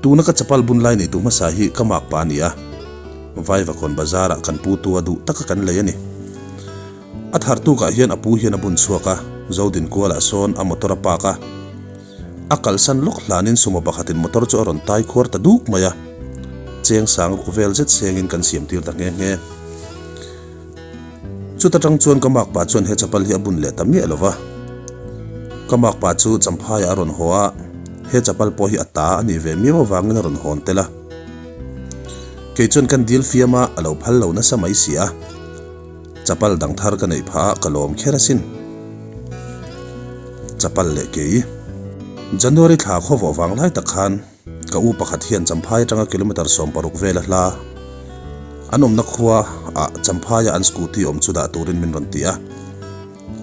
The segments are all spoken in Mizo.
Tuna ka chapal bun lai neitu hmasa hi ka makpa a ni a, Vaivakawn bazar ah kan pu tu a duh taka kan lei a ni. A thar tukah hian a pu hian a bun chhuak a, Zodin kualah sawn a motor a park a. A kalsan lawk hlanin sumo pakhatin motor chu a rawn tai khuar ta duk mai a, cheng sang ruk vel zet sengin kan siam tir ta nghe nghe. Chuta tang chuan ka makpa chuan he chapal hi a bun leh ta miah lo va. Ka makpa chu Champhaiah a rawn haw a, he chapal pawh hi a ta a nih ve miau avangin a rawn hawn tel a. Kei chuan kan dil fiam a, a lo phal lo nasa mai si a. Chapal dang thar ka neih phah a, ka lawm kher asin. Chapal leh kei. January thla khawvawh vang lai tak khan ka u pakhat hian Champhai atanga kilometre 60 vel a hla. An awmna khua ah Champhaia an scooty awm chu dah turin min rawn ti a.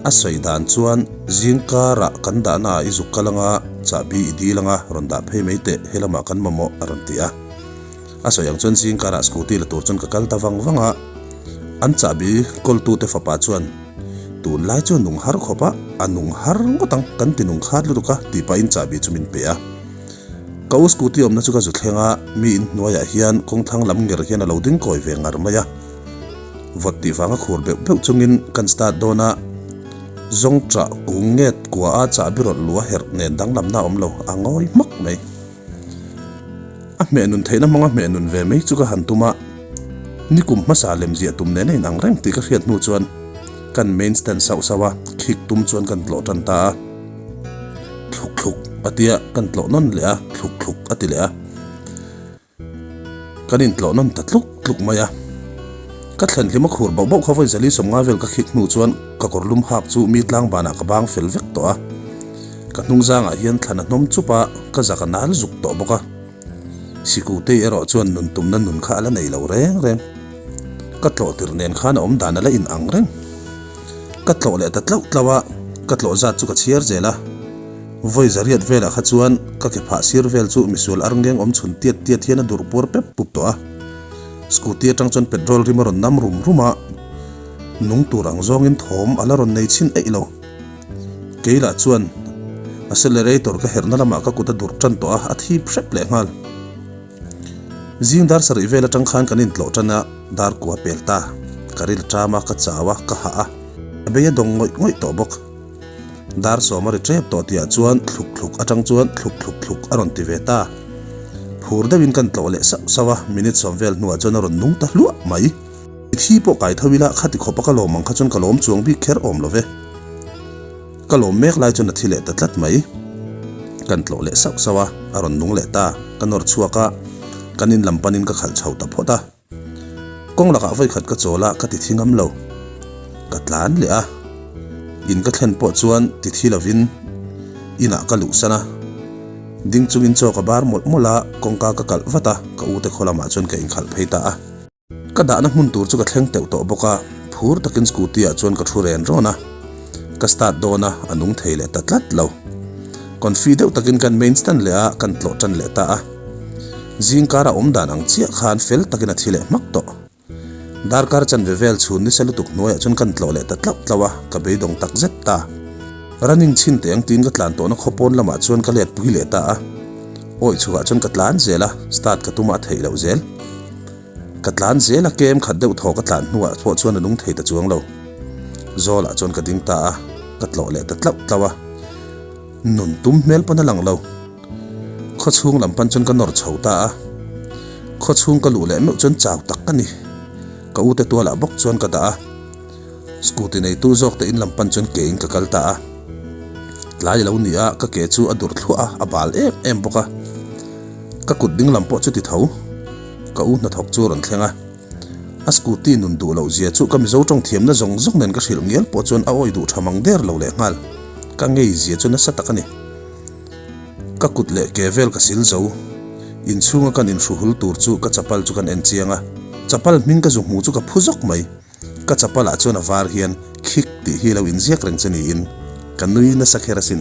A sawi dan chuan zingkarah kan dahna ah i zuk kal anga chahbi i dil anga rawn dah phei mai teh helamah kan mamawh a rawn ti a. A sawi ang chuan zingkarah scooty la tur chuan ka kal ta vang vang a, an chahbi kawltute fapa chuan, Tunlai chu a nung har khawp a, a nung har ngawt ang, kan ti nung khat lutuk a, tih pahin chahbi chu min pe a. Ka u scooty awmna chu ka zu thleng a, mi in hnuaiah hian kawngthlang lam nger hian a lo ding kawi ve ngar mai a. Vawt tih vanga khur beuh beuh chungin kan start dawn a, zawngṭah kung nget kua a chahbi rawlh lu a herh nen danglamna a awm lo, a ngawi hmak mai. A hmeh nun theihna hmanga hmeh nun ve mai chu ka han tum a, nikum hmasa lem ziah tum nen a inang reng tih ka hriat hnu chuan kan main stand sauh sauh a, khik tum chuan kan tlawh tan ta a. Thluk thluk a tia kan tlawh nawn leh a, thluk thluk a ti leh a. Kan intlawh nawn ta tluk tluk mai a. Ka thlen hlim a khur bauh bauh kha vawi zali sawmnga vel ka khik hnu chuan ka kawr lum hak chu mi tlang banah ka bang fel vek tawh a. Ka hnung zangah hian thlan a hnawm chup a, ka zak a nal zuk tawh bawk a. Sikutei erawh chuan nun tumna nun kha a la nei lo reng reng. Ka tlawh tirh nen khan a awm dan a la in ang reng. Ka tlawh leh ta tlauh tlauh a, ka tlawh zat chu ka chhiar zel a. Vawi zariat velah kha chuan ka ke phah sir vel chu misual arngeng awm chhun tiat tiat hian a dur puar pep pup tawh a. Scooty atang chuan petrol rim a rawn nam rum rum a, nung tur ang zawngin thawm a la rawn nei chhin eih lo. Kei lah chuan accelerator ka herhna lamah ka kut a dur tan tawh a, a thip hrep leh nghal. Zing dar sarih vel atang khan kan intlawh tan a, dar kua pel ta. Ka ril ṭam a, ka chau a, ka hah a, a bei a dawng ngawih ngawih tawh bawk. Dar sawm a ri ṭep tawh tihah chuan thluk thluk atang chuan thluk thluk thluk a rawn ti ve ta. Phur deuhin kan tlawh leh sauh sauh a, minute sawm vel hnuah chuan a rawn nung ta hluah mai. Thi pawh kai tho ila khati khawpa ka lawm ang kha chuan ka lawm chuang bik kher awm lo ve. Ka lawm mek lai chuan a thi leh ta tlat mai. Kan tlawh leh sauh sauh a, a rawn nung leh ta. Ka nawr chhuak a, kan in lam panin ka khalh chho ta phawt a. Kawng lakah vawikhat ka chawl a, ka ti thi ngam lo. Ka tlan leh a, in ka thlen pawh chuan ti thi lovin inah ka luhsan a. Ding chungin chaw ka bar mawlh mawlh a, kawngka ka kalh vat a, ka ute khaw lamah chuan ka inkhalh phei ta a. Ka dahna hmun tur chu ka thleng teuh tawh bawk a, phur takin scooty ah chuan ka thu ren rawn a, ka start dawn a, a nung thei leh ta tlat lo. Confi deuh takin kan main stand leh a, kan tlawh tan leh ta a. Zing kara awm dan ang chiah khan fel takin a thi leh hmak tawh. Darkar chanve vel chhun nisa lutuk hnuaiah chuan kan tlawh leh ta tlauh tlauh a, ka beidawng tak zet ta. Running chhin teh ang tiin ka tlan tawhna khaw pawn lamah chuan ka let pui leh ta a. Awi chhukah chuan ka tlan zel a, start ka tum a a theih loh zel. Ka tlan zel a, kem khat deuh thaw ka tlan hnuah pawh chuan a nung thei ta chuang lo. Zawlah chuan ka ding ta a, ka tlawh leh ta tlauh tlauh a. Nun tum hmel pawn a lang lo. Khaw chhung lam pan chuan ka nawr chho ta a. Khaw chhung ka luh leh meuh chuan chau tak ka ni. Ka ute tualah bawk chuan ka dah a. Scooty neitu zawk te in lam pan chuan ke in ka kal ta a. Tlai a lo ni a, ka ke chu a dur thluah a, a bal em em bawk a. Ka kut ding lam pawh chu ti tho. Ka u hnathawk chu a rawn thleng a. A scooty nun duh loh zia chu ka Mizo tawng thiamna zawng zawng nen ka hrilh ngial pawh chuan a awi duh tha mang der lo leh nghal. Ka ngei zia chu nasa tak a ni. Ka kut leh ke vel ka sil zo. Inchhunga kan inhruhul tur chu ka chapal chu kan en chiang a. Chapal hming ka zu hmu chu ka phu zawk mai. Ka chapalah chuan a var hian khik tih hi lo inziak reng che niin ka nui nasa kher asin.